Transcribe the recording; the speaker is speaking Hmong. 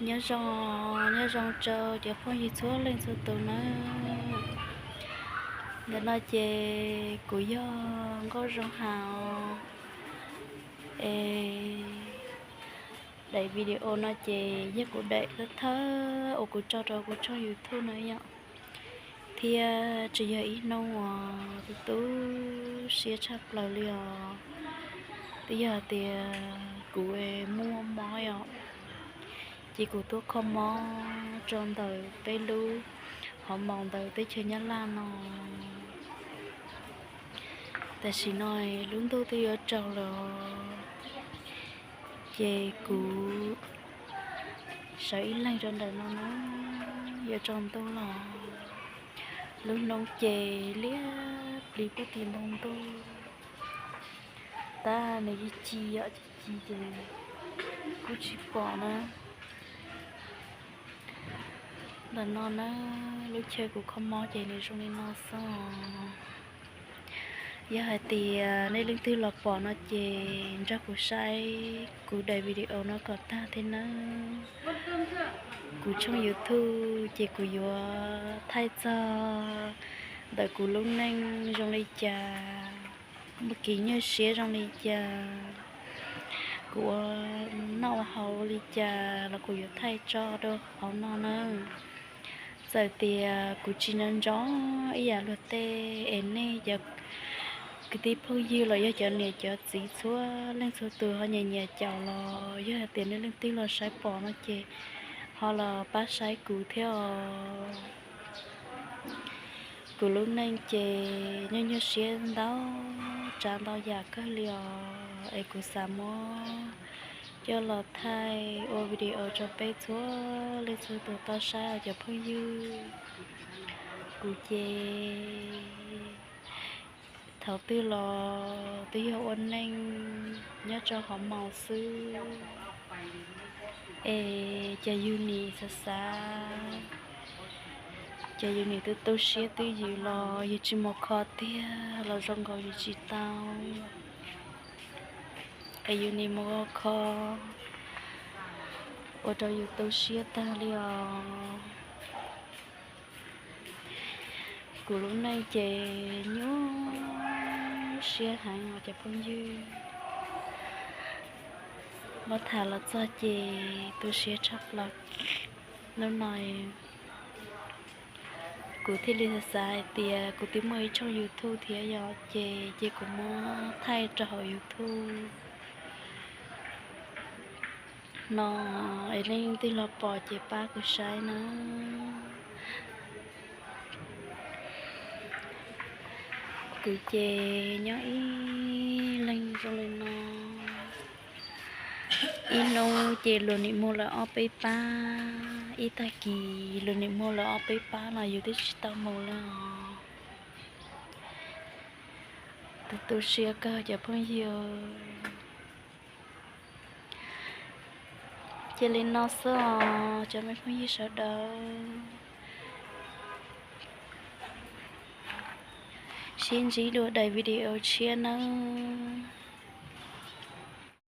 Nyob zoo, nyob zoo rau cov phooj ywg txhua leej txhua tus nawb. Ntawm no ces kuv yog Nkauj Zoo Hau. Es daim video no ces yog kuv daim thawj thawj uas kuv tso rau kuv tshooj YouTube no yom. Thiab tsis yog ib hnub uas tu tu siab tshaj plaws li os. Twb yog hais tias kuv muaj mob os, ces kuv tuaj kho mob rau ntawm peb lub hauv maus ntawm teb chaws Nyab Laj no. Tam sim no lub ntuj twb yuav tsaus lawm, ces kuv sawv ib leeg rau ntawm no na, yuav tsaus ntuj los. Lub hnub ces liab plis puag tim npoo ntuj, tab nws ci yom, ci ci ces kuj tsis pom na. Ntawm no na, lub chaw kuv kho mob ces nws zoo li no xwb. Yog hais tias nej leej twg los pom no ces nrog kuv saib kuv daim video no kom tag thiab nawb. Kuv tshooj YouTube ces kuv yuav thaij txog ntawm kuv lub neej zoo li cas, muaj kev nyuaj siab zoo li cas, kuv ua noj ua haus li cas los kuv yuav thaij tso rau hauv no na. Txawm tias kuv tsis nco ntsoov ib yam luag tej es nej cov kwv tij phooj ywg los yog cov niam cov txiv txhua leej txhua tus ho nyiam nyiam caum los yog hais tias nej leej twg los saib pom no ces ho los pab saib kuv thiab os. Kuv lub neej ces nyuaj nyuaj siab ntau tsav ntau yam kawg li os, es kuv xav muab coj los thaij ua video rau peb txhua leej txhua tus tau saib os cov phooj ywg. Kuv ces thaum twg los twb yog ua neej nyob rau hauv maus xwb, es ces yus nim xav xav, ces yus nim tu tu siab twj ywm los yus tsis mus kho tiag los zoo nkaus yus tsis tau, es yus nim mus kho ua rau yus tu siab tag li os. Kuv lub neej ces nyuaj siab heev os cov phooj ywg. Muab tham los txog ces tu siab tshaj plaws. Hnub no kuv thiaj li xav hais tias kuv twb muaj ib tshooj YouTube thiab yom, ces ces kuv muab thaij rau hauv YouTube no, es leej twg los pom ces pab kuv saib na. Kuv ces nyob ib leeg zoo li no, ib hnub ces luag nim muag lawm ob peb pab, ib tag kis luag nim muag lawm ob peb pab los yus twb tsis tau mus li os. Tu tu siab kawg cov phooj ywg. Cia li no xwb os cov me phooj ywg sawv daws. Sib ntsib dua daim video tshiab nawb.